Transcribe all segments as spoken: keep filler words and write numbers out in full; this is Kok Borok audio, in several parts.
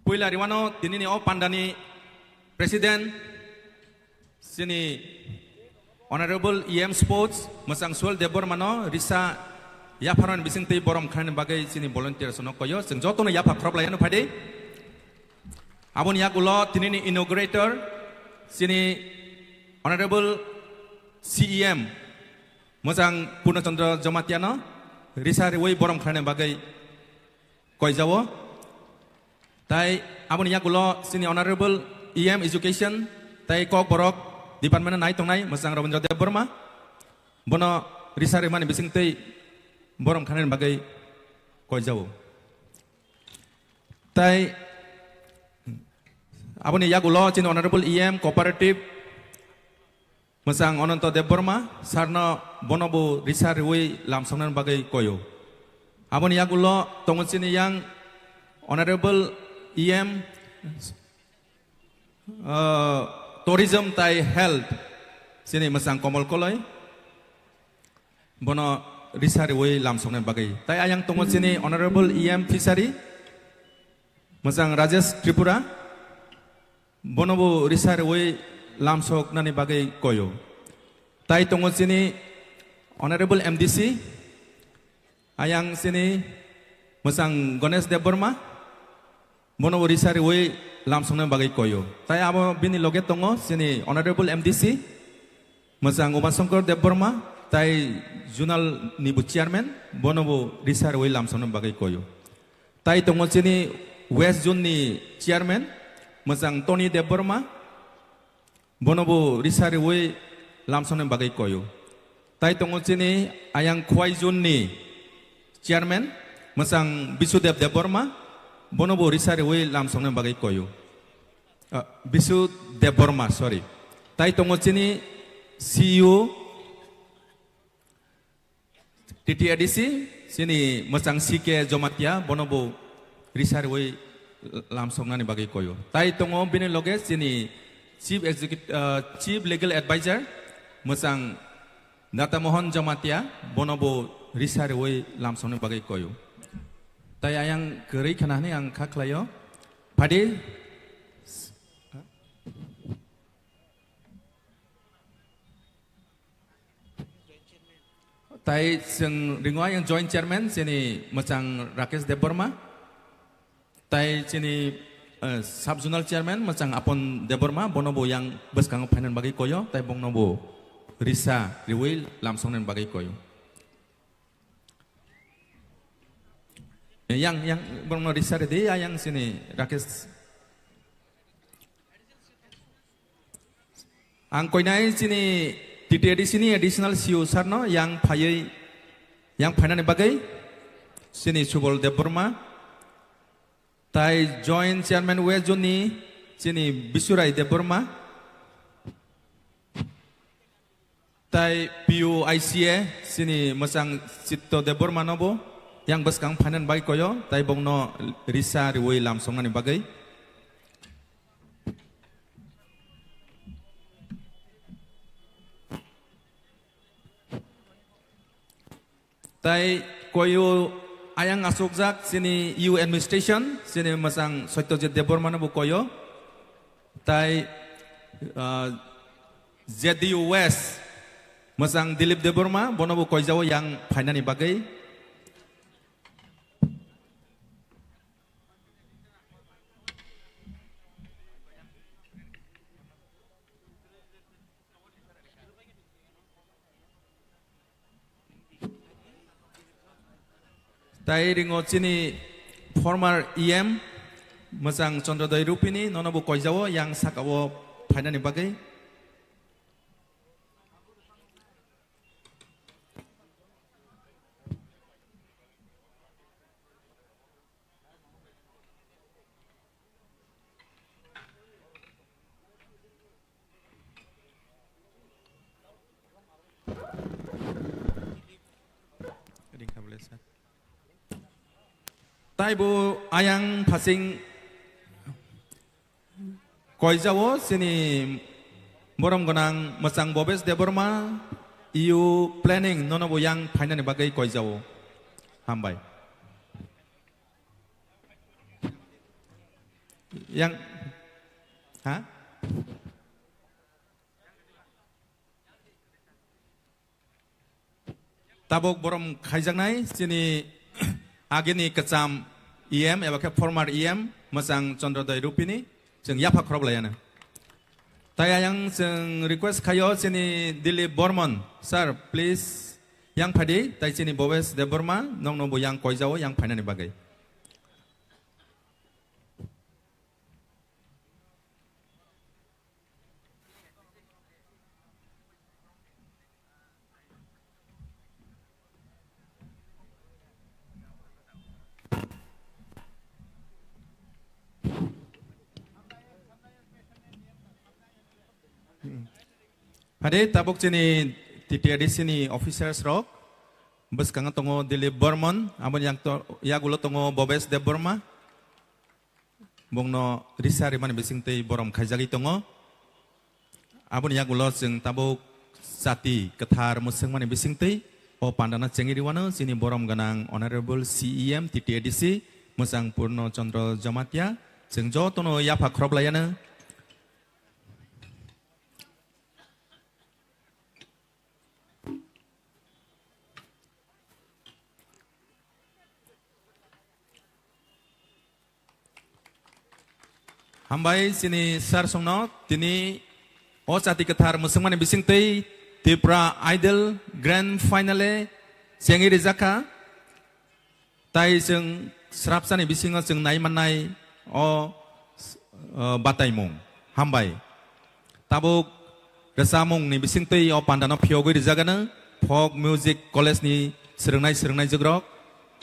Puila riwano tinini o pandani president, chini Honorable E M Sports, Mwchang Suel Debbarma no risa yapharmani bisingtwi borom khlainani bagwi chini volunteers no koyo. Chwng jotono yapha khoroplai ano phaidi. Aboni yagulo tinini inaugurator, chini Honorable C E M, Mwchang Purno Chandra Jamatia no risa riwi borom khlainani bagwi koijao. Tai aboni yagulo chini Honorable E M Education tai Kokborok Department nai tongnai Mwchang Rabindra Debbarma, bono risa rimani bisingtwi borom khlainani bagwi koijao. Tai aboni yagulo chini Honorable E M Cooperative Mwchang Ananto Debbarma, sarno bono bo risa riwi lamsoknani bagwi koyo. Aboni yagulo tongo chini yang Honorable E M, uh, Tourism tai Health, chini Mwchang Komol Koloi, bono risa riwi lamsoknani bagwi. Tai ayang tongo chini Honorable E M Fishery, Mwchang Rajesh Tripura, bono bo risa riwi lamsoknani bagwi koyo. Tai tongo chini Honorable M D C, ayang chini Mwchang Ganesh Debbarma, bono bo risa riwi lamsoknani bagwi koyo. Tai abo bini loge tongo chini Honorable M D C, Mwchang Umashankar Debbarma, tai Zonal ni bo chairman, bono bo risa riwi lamsoknani bagwi koyo. Tai tongo chini West Zone ni chairman, Mwchang Tony Debbarma, bono bo risa riwi lamsoknani bagwi koyo. Tai tongo chini ayang Khowai Zone ni chairman, Mwchang Bisudev Debbarma, bono bo risa riwi lamsoknani bagwi koyo. Ah, Bisu Debbarma, sorry. Tai tongo chini C E O, T T A D C, chini Mwchang C K Jamatia, bono bo risa riwi lamsoknani bagwi koyo. Tai tongo bini loge chini Chief Executive, ah, Chief Legal Advisor, Mwchang Data Mohan Jamatia, bono bo risa riwi lamsoknani bagwi koyo. Tai ayang kwrwi khna hwnwi ang kha khlaio. Phaidi. Tai chwng ringo ayang joint chairman chini Mwchang Rakesh Debbarma. Tai chini, eh, sub zonal chairman Mwchang Apon Debbarma, bono bo yang bwskango phainani bagwi koyo, tai bongno bo risa riwi lamsoknani bagwi koyo. Yang, yang, borokno risa ridi, ayang chini Rakesh. Ang koinai chini T T A D C ni additional C E O sir no yang phaiwi, yang phainani bagwi chini Subol Debbarma, tai joint chairman West Zone ni chini Bisurai Debbarma, tai P U I C A chini Mwchang Chitto Debbarma no bo yang bwskang phainani bagwi koyo, tai bongno risa riwi lamsoknani bagwi. Tai koyo ayang asukjak chini U administration, chini Mwchang Satyajit Debbarma no bo koyo. Tai, ah, Z D U West, Mwchang Dilip Debbarma, bono bo koijao yang phainani bagwi. Tai ringo chini former E M Mwchang Chandrodoi Rupini, nono bo koijao yang sakao phainani bagwi. Ringkha bwle sir. Tai bo ayang phasing koijao chini borom gwnang Mwchang Bobes Debbarma, E U planning nono bo yang phainani bagwi koijao. Hambai. Yang, ha? Tabuk borom khaijaknai chini agini kwcham E M eba khe former E M Mwchang Chandra Dai Rupini chwng yapha khorok laiano. Tai ayang chwng request khaio chini Dilip Bormon, sir, please yang phadi, tai chini Bhobesh Debbarma, nokno bo yang koijao yang phainani bagwi. Phadi tabuk chini T T A D C ni officers rok, bwskango tongo Dilip Bormon, aboni yang to-, yagulo tongo Bhobesh Debbarma. Bongno risa rimani bisingtwi borom khaijagwi tongo. Aboni yagulo chwng tabuk chati kwthar mwswngmani bisingtwi o pandano chengwi riwano chini borom gwnang Honorable C E M T T A D C Mwchang Purno Chandra Jamatia. Chwng jotono yapha khorok laiano. Hambai chini sir songno tini o chati kwthar mwswngmani bisingtwi Tripura Idol Grand Finale chengwi rijakha. Tai chwng srapsani bisingo chwng nai mannai o, o, bataimung. Hambai. Tabuk rwchapmungni bisingtwi o pandano phiyogwi rijagano Folk Music College ni swrwngnai swrwngnaijukrok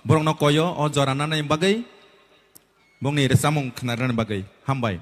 borokno koyo o jora nanani bagwi, bongni rwchapmung khwnarnani bagwi. Hambai.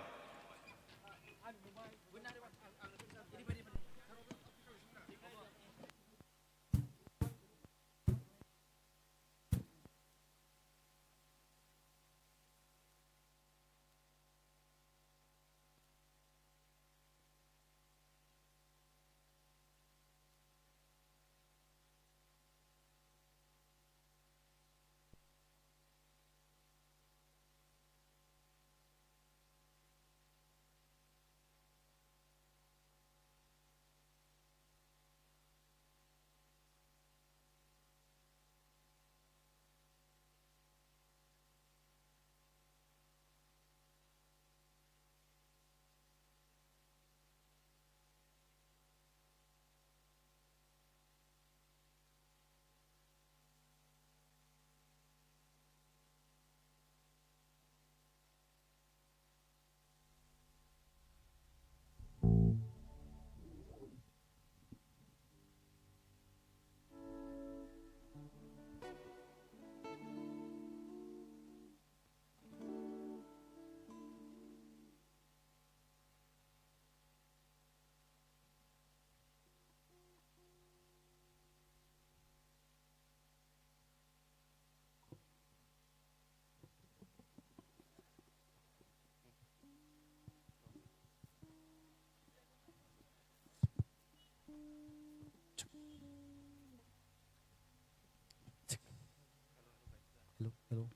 Hello, hello.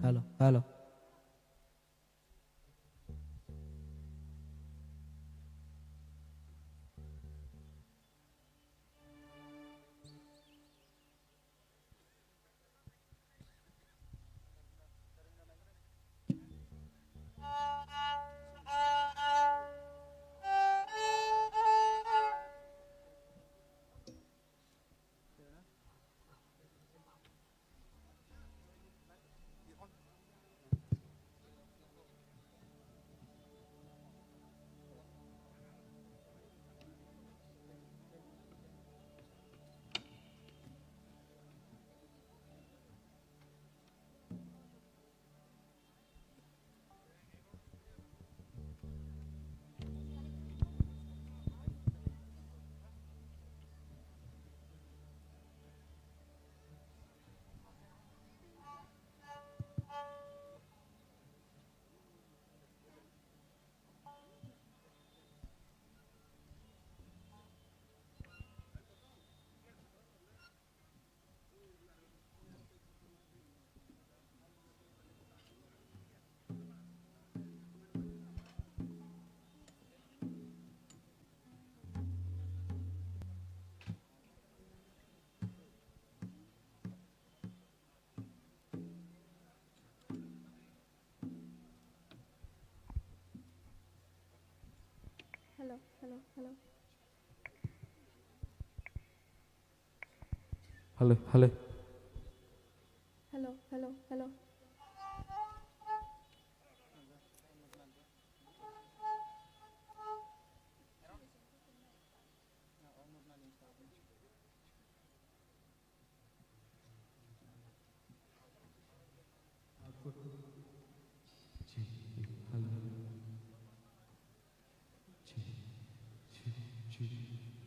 hello, hello. Hello, hello, hello. Hello, hello. Hello, hello, hello.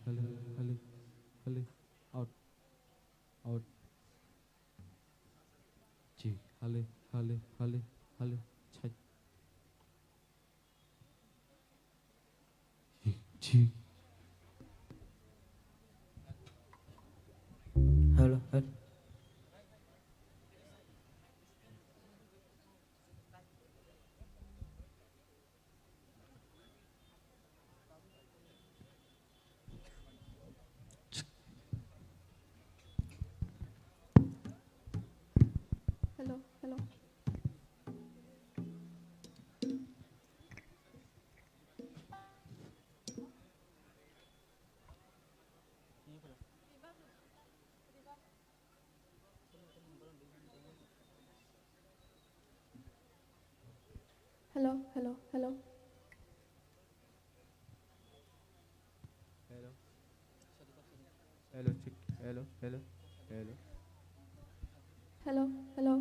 Hello, hello, hello. Out, out. Check. Hello, hello, hello, hello. Check. Check, check. Hello, hello. Hello, hello. Hello, hello, hello. Hello. Hello, check. Hello, hello, hello. Hello, hello.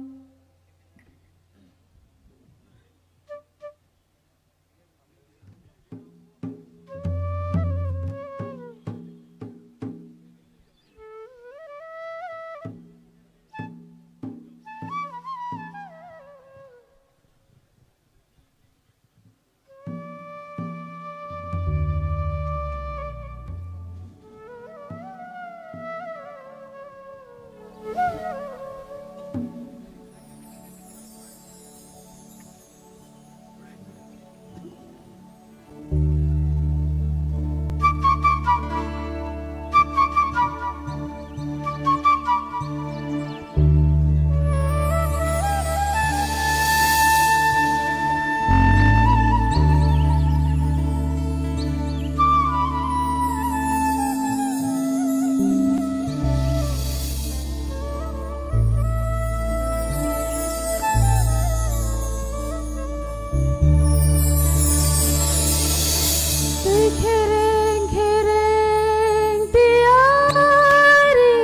Twi khereng khereng tiyari,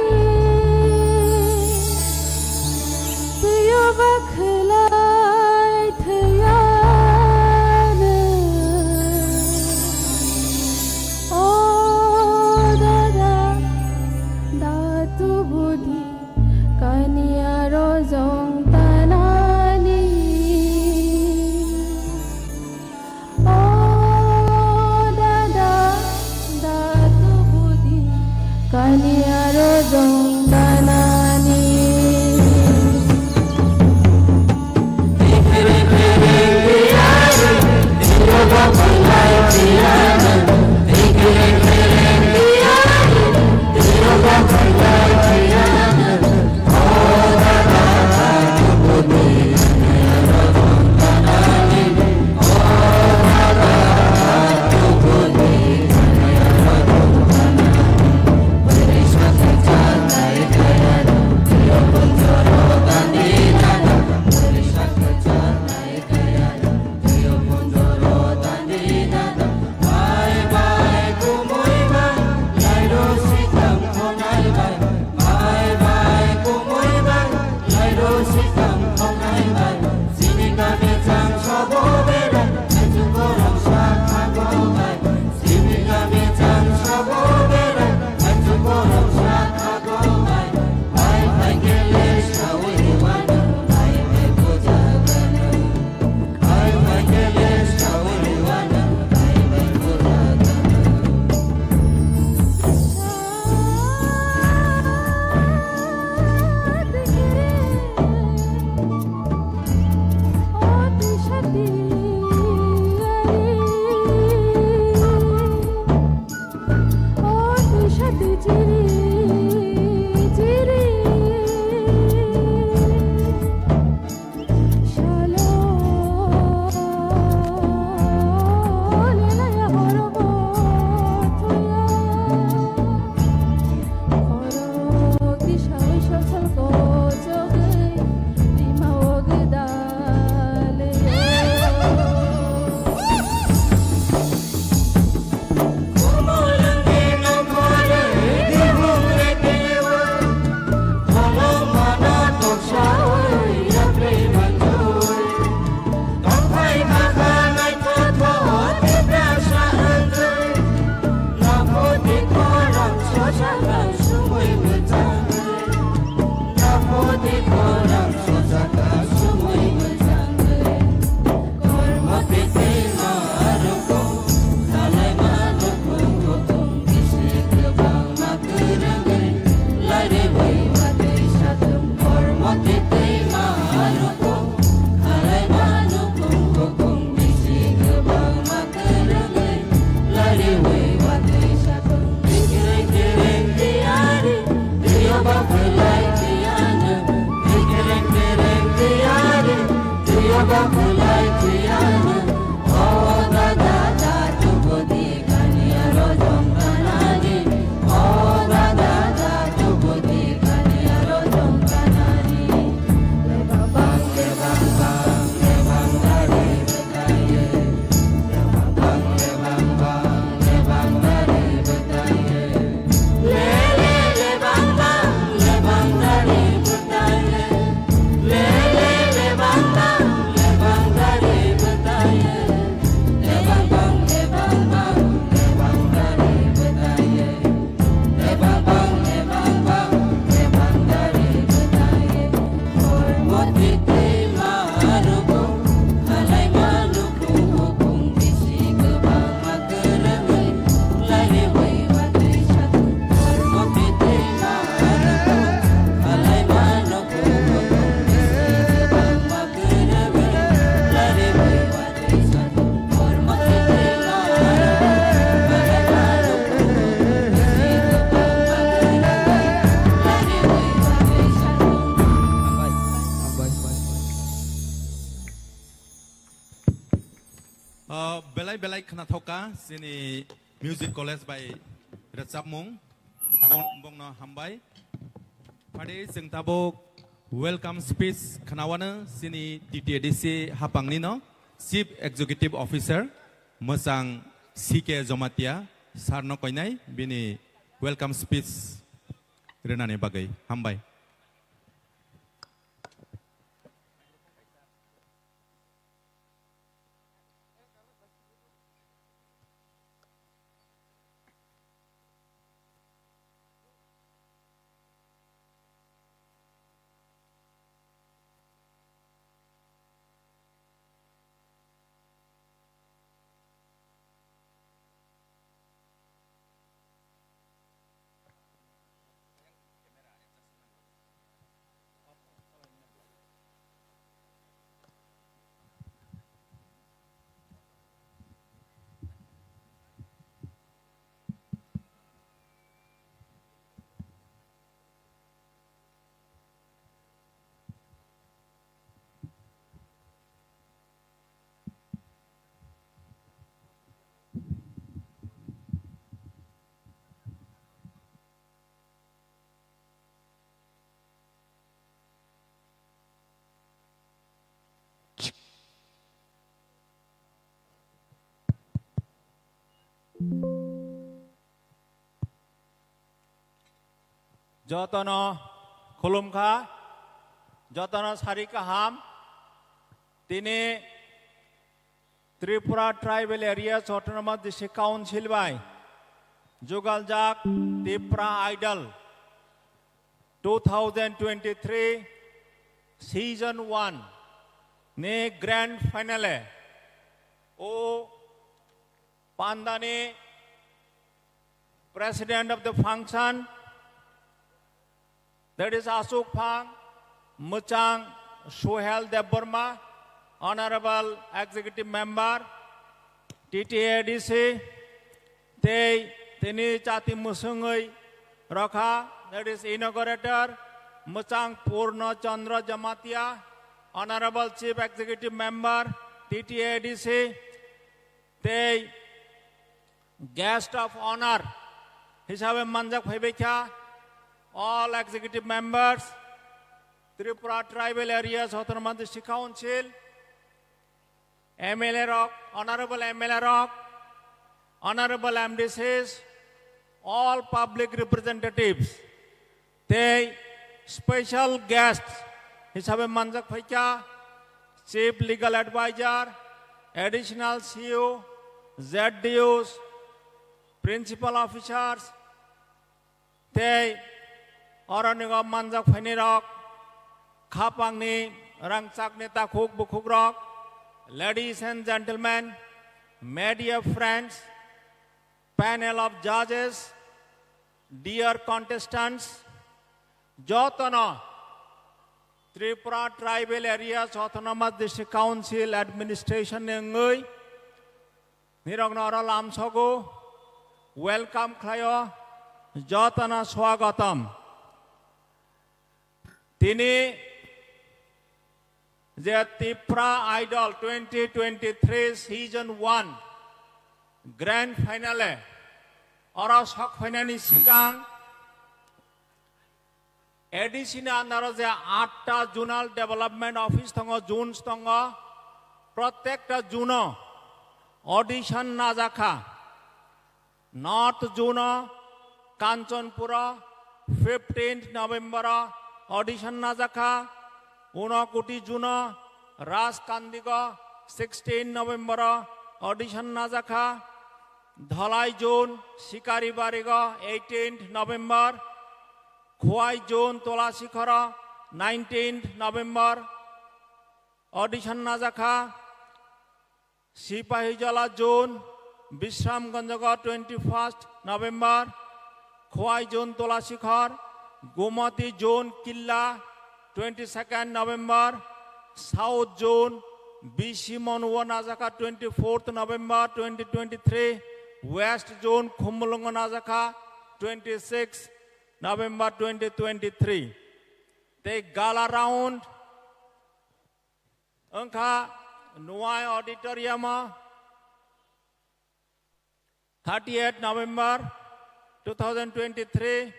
twiyo bakhlai thwiyano. O dada, da tubudi. Kaniya rojong tanani. O dada, Belai khnathokha chini music college bai rwchapmung, bong-, bongno hambai. Phadi chwng tabuk welcome speech khnawano chini T T A D C hapangni no Chief Executive Officer mwchang C K Jomatia sir no koinai bini welcome speech rwnani bagwi hambai. Jotono khulumkha, jotono sari kaham. Tini Tripura Tribal Areas Autonomous District Council bai jugaljak Tipra Idol two thousand twenty-three season one ni grand finale o pandani president of the function, that is Asuk Phang, Muchang Suhel Debbarma, Honorable Executive Member, T T A D C, tei tini chati mwswngwi rokha, that is inaugurator, Muchang Purno Chandra Jamatia, Honorable Chief Executive Member, T T A D C, tei Guest of Honor hisabe manjak phaibaikha all executive members, Tripura Tribal Areas Autonomous District Council, M L A rok, Honorable M L A rok, Honorable M D Cs, all public representatives, tei special guest hisabe manjak phaikha Chief Legal Advisor, Additional C O, Z D Os, Principal Officers, tei oronigo manjak phainirok, khapangni rangchakni takhuk bukhukrok, ladies and gentlemen, media friends, panel of judges, dear contestants, jotono Tripura Tribal Areas Autonomous District Council Administration ni wngwi nirokno oro lamsogo, welcome khlaio, jotono swagatam. Tini je Tipra Idol twenty twenty-three season one grand finale oro sok phainani sikang A D C ni under o je atta zonal development office tongo, zones tongo, protekta zone o audition najakha. North Zone o Kanchanpur o fifteenth November o audition najakha, Unakoti Zone o Rajkandigo sixteen November o audition najakha, Dhalai Zone Sikaribarigo eighteenth November, Khowai Zone Tolasikhor o nineteenth November audition najakha. Sipahijala Zone, Bishramganj o twenty-first November, Khowai Zone Tolasikhor, Gomati Zone Killa, twenty-second November, South Zone, B C Monu o najakha twenty-fourth November twenty twenty-three, West Zone Khumulwng o najakha twenty-sixth November twenty twenty-three. Tei gala round wngkha Nuai Auditorium o thirtieth November two thousand twenty-three,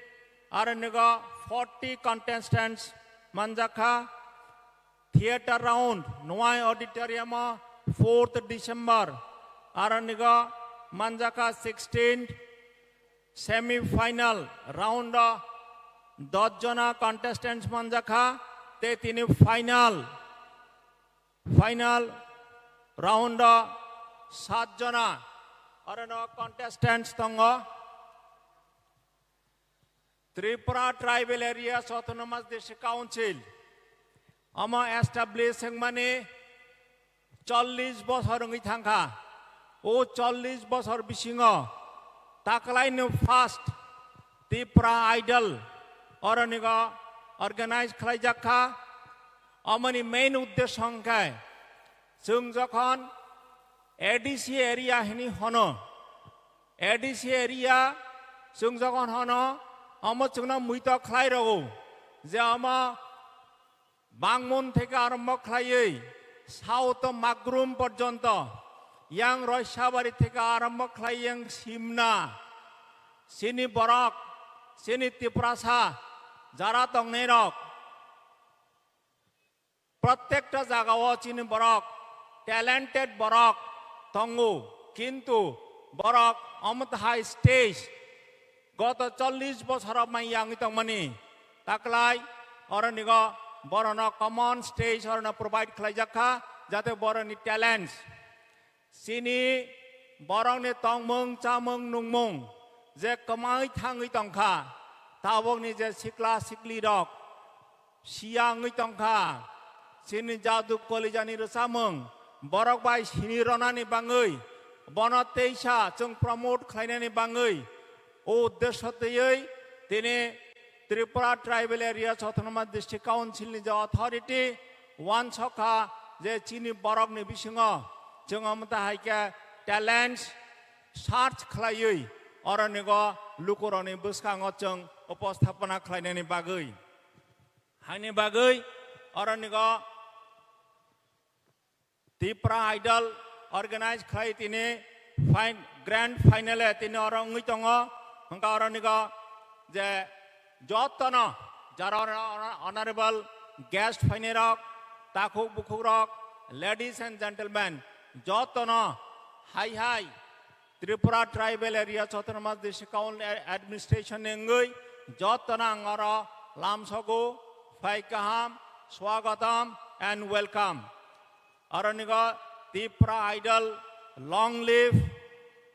aro nigo forty contestants manjakha. Theatre round, Nwai Auditorium o fourth December, aro nigo manjakha sixteenth semi final round o dos jona contestants manjakha, te tini final, final round o sat jona aro no contestants tongo. Tripura Tribal Areas Autonomous District Council omo establish wngmani chollish bosor wngwi thangkha. O chollish bosor bisingo taklaino first Tripura Idol oronigo organize khlaijakha. Omoni main uddesho hwnkhe chwng jokhon A D C area hini hono, A D C area chwng jokhon hono, omo chwngno muito khlai rwo je omo Bangmon theke arombo khlaiwi South Magrum porjonto, yang Roisabari theke arombo khlai yang Simna, chini borok, chini Tiprasa, jara tongnairok, prottekta jagao chini borok, talented borok tongo, kintu borok omo tahai stage goto chollish bosor mai yangwi tongmani taklai oronigo borokno common stage orono provide khlaijakha, jate borokni talents, chini borokni tongmung chamung nungmung je kwmai thangwi tongkha, tabokni je sikla siklirok siya wngwi tongkha, chini jadu kolijani rwchapmung borok bai sini ronani bangwi, bono teisa chwng promote khlainani bangwi, o uddesho twiwi tini Tripura Tribal Areas Autonomous District Council ni je authority wansokha je chini borokni bisingo chwng omo tahai khe talents search khlaiwi oronigo lukurokni bwskango chwng uposthapona khlainani bagwi. Haini bagwi oronigo Tipra Idol organize khlai tini fin-, grand final e tini oro wngwi tongo. Hwnkha oronigo je jotono jara hon-, hon-, honorable guest phainairok, takhuk bukhukrok, ladies and gentlemen, jotono hai hai Tripura Tribal Areas Autonomous District Council Administration ni wngwi jotono ang oro lamsogo, phai kaham, swagatam and welcome. Aronigo Tipra Idol, long live.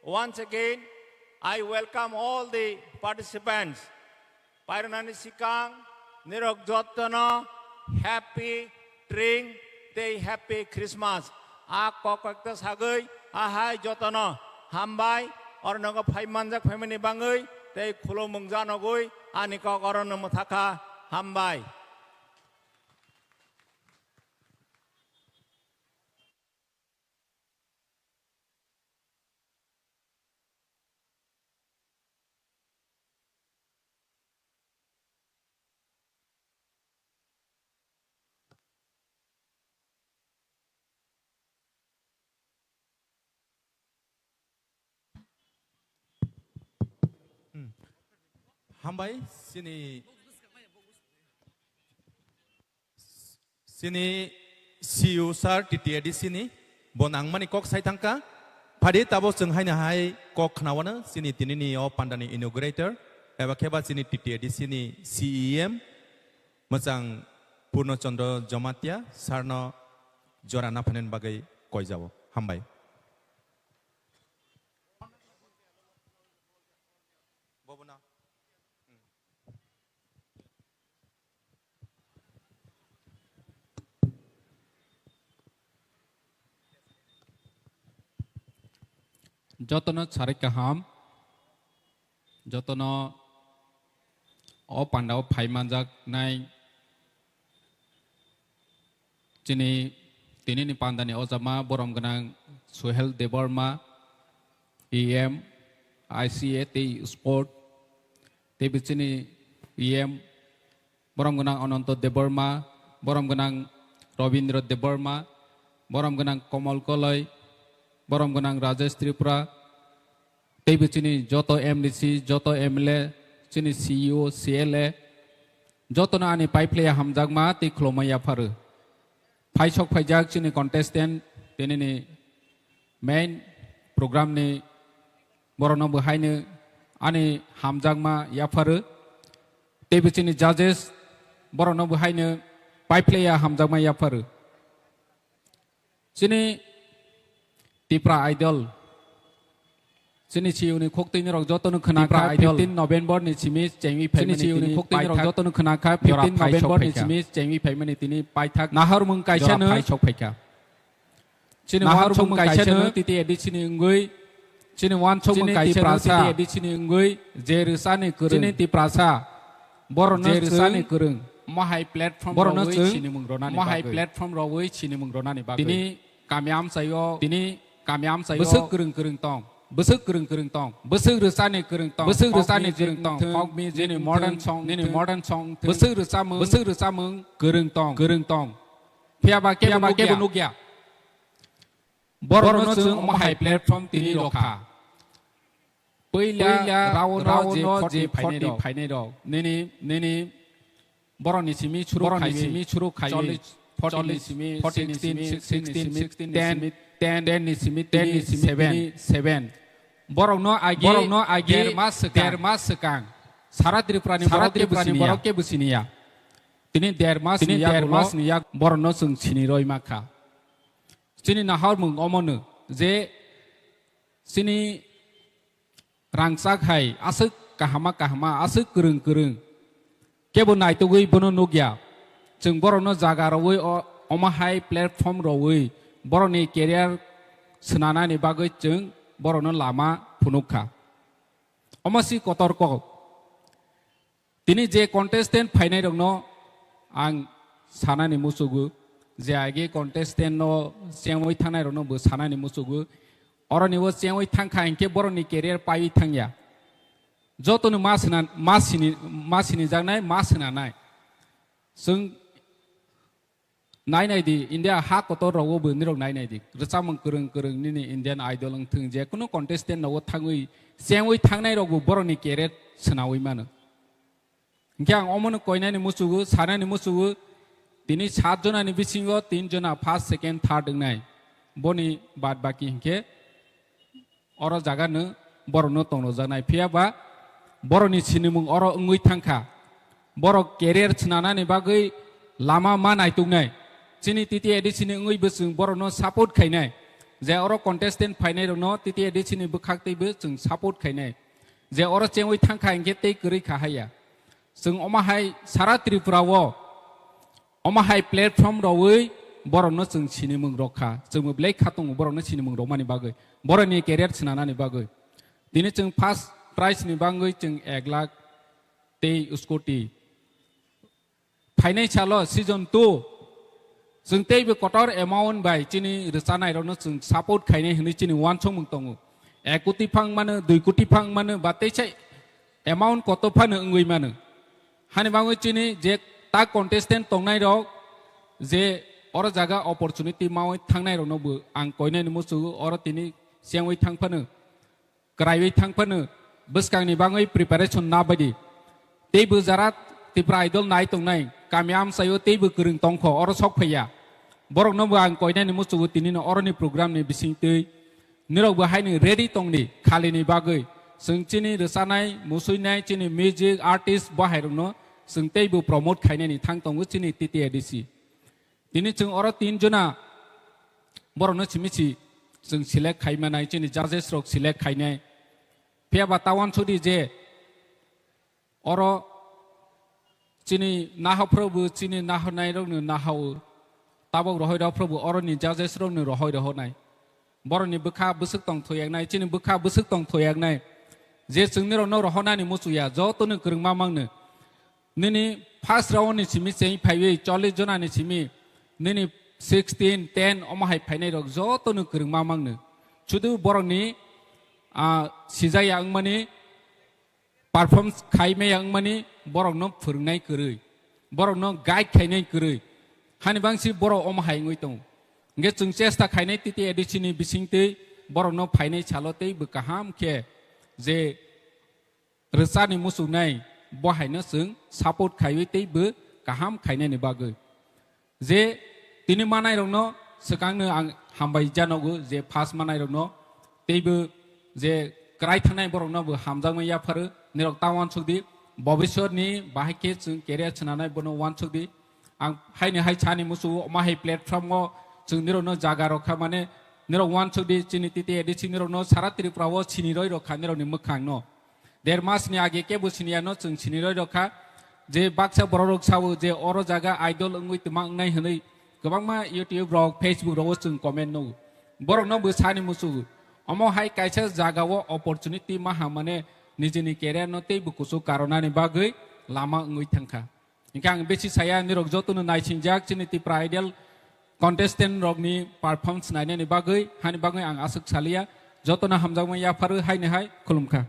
Once again, I welcome all the participants. Pairwnani sikang nirok jotono happy Tring tei happy Christmas. A kok kok ta sagwi ahai jotono hambai, ornogo phai manjak phaimani bangwi tei khulumung janogwi ani kok orono mwthakha, hambai. Hmm. Hambai, sini, sini C E O sir, T T A D C ni, bo nangmani kok sai thangkha. Phadi tabo chwng haino hai kok khnaono, sini tinini o pandani inaugurator, eba kheba sini T T A D C ni C E M, mwchang Purno Chandra Jamatia, sir no jora naphainani bagwi koijao. Hambai. Jotono sarik kaham, jotono o pandao phai manjak nai. Chini tinini pandani ojama borom gwnang Suhel Debbarma, E M, I C A tei Sport, tei chini E M borom gwnang Ananto Debbarma, borom gwnang Robindra Debbarma, borom gwnang Komal Koloi, borom gwnang Rajesh Tripura, Teibo chini joto M D C, joto M L A, chini C E O, C L A, jotono ani paiphlaiya hamjakma tei khulumma yapharu. Phaisok phaijak chini contestant, tinini main program ni borokno bo haino ani hamjakma yapharu. Teibo chini judges borokno bo haino paiphlaiya hamjakma yapharu. Chini Tipra Idol. Chini C E O ni khok twi norok jotono khna kha fifteen November ni simi chengwi phaimani tini paithak. Chini C E O ni khok twi norok jotono khna kha fifteen November ni simi chengwi phaimani tini paithak. Nahor mung kaisa no. Jora phaisok phaikha. Chini wansok mung kaisa no T T A D C ni wngwi. Chini wansok mung kaisa no T T A D C ni wngwi. Je rwsa ni kwrwng. Chini Tiprasa. Borokno je rwsa ni kwrwng. Mohai platform borokno chwng sini mung ronani mohai bagwi. Platform rogwi sini mung ronani bagwi. Tini kami amchaio. Tini kami amchaio. Bwswk kwrwng kwrwng tong. Bwswk kwrwng kwrwng tong. Bwswk rwsa ni kwrwng tong. Bwswk rwsa ni kwrwng tong. Folk music nini modern song, nini modern song. Bwswk rwsa mung. Bwswk rwsa mung. Kwrwng tong. Kwrwng tong. Phiya ba kebo nukya. Borokno chwng omo hai platform tini rokha. Puila raono je forty phainai rok. Nini, nini borokni simi churu khai, simi churu khai. Forty ni simi, forty ni simi, sixteen, sixteen, ten, ten ni simi, ten ni simi, seven, seven. Borokno agi, borokno agi der mas swkang. Der mas swkang. Sara Tripura ni borok kebo siniya. Tini der mas ni yak borokno chwng sini roi makha. Chini nahor mung omono je chini rangchak hai aswk kahama kahama, aswk kwrwng kwrwng. Kebo naitugwi bono nukya. Chwng borokno jaga rogwi o-, omo hai platform rogwi borokni career swnanani bagwi chwng borokno lama phunuk kha. Omo si kotor kok. Tini je contestant phainai rokno ang sanani muchugo, je age contestant no chengwi thangnai rokno bo sanani muchugo. Oroni o chengwi thangkha hinkhe borokni career paiwi thangya. Jotono ma sina, ma sini, ma sinijaknai, ma sinanai. Chwng Nai nai di, India ha kotor rogo bo nirok nai nai di. Rwchapmung kwrwng kwrwng nini Indian Idol wng thung je, kunu contestant nogo thangwi, chengwi thangnai rok bo borokni career swnawi mano. Hinkhe ang omono koinani muchugo, sanani muchugo, tini sat jonani bisingo tin jona first, second, third wngnai. Boni bad baki hinkhe oro jaga no borok no tongnojaknai. Phiya ba borok ni sinimung oro wngwi thangkha. Borok career swnanani bagwi lama ma naituknai. Chini T T A D C ni wngwi bo chwng borok no support khainai. Je oro contestant phainai rok no T T A D C ni bwkhak tei bo chwng support khainai. Je oro chengwi thangkha hinkhe tei kwrwi kha haya. Chwng omo hai sara Tripura o omo hai platform rogwi borokno chwng sinimung rok kha. Chwngbo belai kha tongo borokno sinimung rokmani bagwi, borokni career swnanani bagwi. Tini chwng first prize ni bagwi chwng ek lakh tei scooty. Phainai salo season two chwng teibo kotor amount bai chini rwchanai rokno chwng support khainai hwnwi chini uansukmung tongo. Ek koti phang mano, dui koti phang mano, ba teisa amount koto phano wngwi mano. Hani bagwi chini je ta contestant tongnai rok je oro jaga opportunity mawi thangnai rokno bo ang koinani muchugo, oro tini chengwi thang phano, kwraiwi thang phano, bwskangni bagwi preparation na baidi. Teibo jara Tipra Idol nai tongnai, kami amchaio teibo kwrwng tongkho, oro sok phaiya. Borokno bo ang koinani muchugo tinino oroni program ni bisingtwi. Nirok bo haino ready tongdi khalini bagwi. Chwng chini rwchanai, musuinai, chini music artist bo hairokno chwng teibo promote khainani thang tongo chini T T A D C. Tini chwng oro tin jona borokno simi si chwng select khai manai, chini judges rok select khainai. Phiya ba ta uansukdi je oro chini nahophrobo chini nahornairokno nahao. Tabok rohoi rohphrobo oroni judges rokno rohoi rohonai. Borokni bwkha bwswk tong thoyaknai, chini bwkha bwswk tong thoyaknai. Je chwng nirokno rohonani muchuya, jotono kwrwngma mangno. Nini first round ni simi cheng phaiwi chollish jona ni simi nini sixteen, ten omo hai phainai rok jotono kwrwngma mangno. Sudu borokni, ah, sijaya wngmani, perform khai maya wngmani borokno phwrwngnai kwrwi, borokno guide khainai kwrwi, hani bangsi borok omo hai wngwi tongo. Hwnkhe chwng chesta khainai T T A D C ni bisingtwi borokno phainai salo tei bo kaham khe je rwchani muchungnai bo haino chwng support khaiwi teibo kaham khainani bagwi. Je tini manairokno swkangno ang hambai janogo je first manairokno teibo je kwrai thangnai borokno bo hamjakmani yapharo nirok ta uansukdi bobiswrni bahai khe chwng career swnanai bono uansukdi. Ang haini hai sani musu omo hai platform o chwng nirokno jaga rokha mane nirok uansukdi chini T T A D C nirokno sara Tripura o sini roi rokha nirokni mwkhangno. Der mas ni age kebo sini ano chwng sini roi rokha je baksa borok rok sao je oro jaga idol wngwi twma wngnai hwnwi kwbangma YouTube rok Facebook rok o chwng comment no borokno bo sani musu omo hai kaisa jaga o opportunity maha mane nijini career no tei bo kuchuk karonani bagwi lama wngwi thangkha. Hingke ang besi saya nirok jotono naisingjak chini Tipra Idol contestant rokni performance nainani bagwi, hani bagwi ang aswk saliya, jotono hamjakmani yapharwi haini hai khulumkha.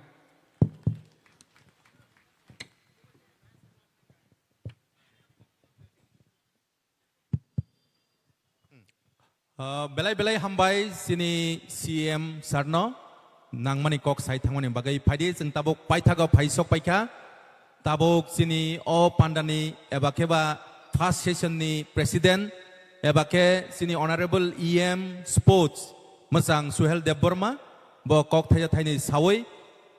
Ah, belai belai hambai chini C M sir no nangmani kok sai thangmani bagwi phaidi chwng tabuk paithago phai sok paikha. Tabuk chini o pandani eba khe ba first session ni president eba khe chini honorable E M sports mwchang Suhel Debbarma bo kok thaisa thainwi sawi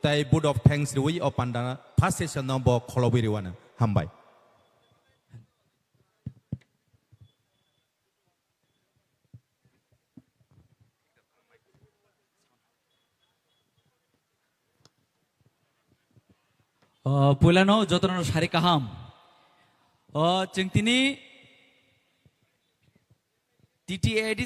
tai vote of thanks riwi o panda first session no bo kholobwi riwano. Hambai. O, puilano jotono sari kaham. O, chwng tini T T A D C